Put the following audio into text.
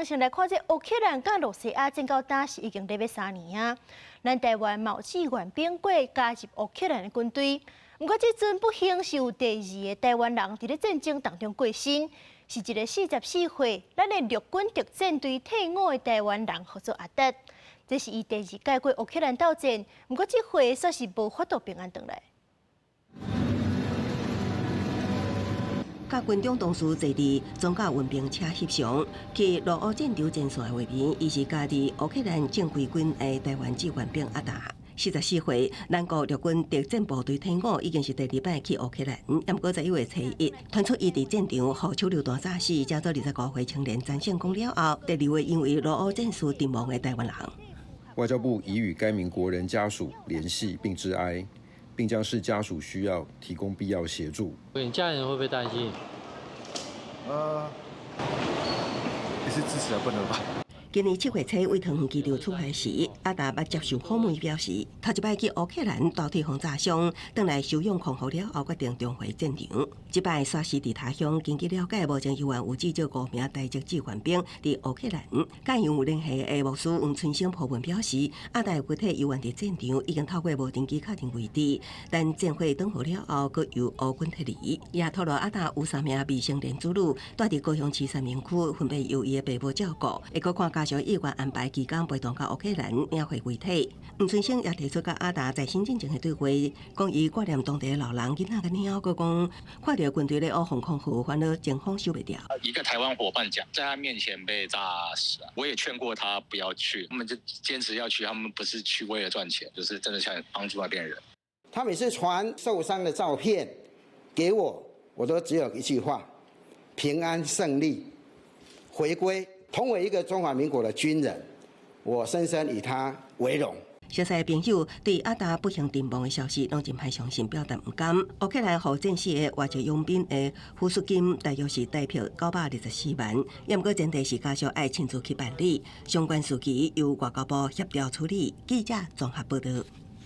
先來看這烏克蘭佮羅西亞戰到今是已經咧欲3年啊。咱台灣嘛有志願兵過加入烏克蘭的軍隊，毋過這陣不幸是有第二个台灣人佇咧戰爭當中過身，是一个44歲，咱的陸軍特戰隊退伍的台灣人，號做阿達。這是伊第二擺過烏克蘭鬥戰，毋過這回煞是無法度平安轉來。佮軍中同事坐佇裝甲運兵車翕相，去俄烏戰場前線的畫面，伊是加入烏克蘭正規軍的台灣志願兵阿達。44歲，咱國陸軍特戰部隊退伍，已經是第二擺去烏克蘭。毋過11月初一，傳出伊佇戰場予手榴彈炸死，這做25歲青年曾成功了後，第二位因為俄烏戰事陣亡的台灣人。外交部已與該名國人家屬聯繫並致哀，並將視家屬需要提供必要協助。你家人會不會擔心？也是支持啊，不能吧？今年7月初，為桃園機場出發時，阿達捌接受訪問表示，頭一擺去烏克蘭大腿予炸傷，轉來休養康復了後，決定重回戰場。這擺煞死佇他鄉，根據了解，目前猶原有至少五名台籍志願兵佇烏克蘭。佮𪜶有聯繫的牧師黃春生鋪文表示，阿達遺體猶原佇戰場，已經透過無人機確認位置，等戰火轉好了後，閣由烏軍撤離。也透露阿達有三名未成年子女，蹛佇高雄市三民區，分別由伊的爸母照顧。會閣看家屬意願安排義工陪同到烏克蘭領回遺體。黃春生也提出佮阿達在死進前的對話，講伊掛念當地的老人囡仔佮貓，閣講看著軍隊咧烏防空壕，煩惱情況受袂牢。一個台灣夥伴講，在他面前被炸死，我也勸過他不要去，他們就堅持要去。他們不是去為了賺錢，就是真的想幫助那邊人。他每次傳受傷的照片給我，我都只有一句話：平安勝利，回歸。同為一個中華民國的軍人，我深深以他為榮。熟似朋友對阿達不幸陣亡的消息，攏真歹相信，表達毋甘。烏克蘭予戰死的外籍傭兵的撫恤金大約是台幣924萬，也毋過前提是家屬愛親自去辦理，相關事宜由外交部協調處理。記者綜合報道。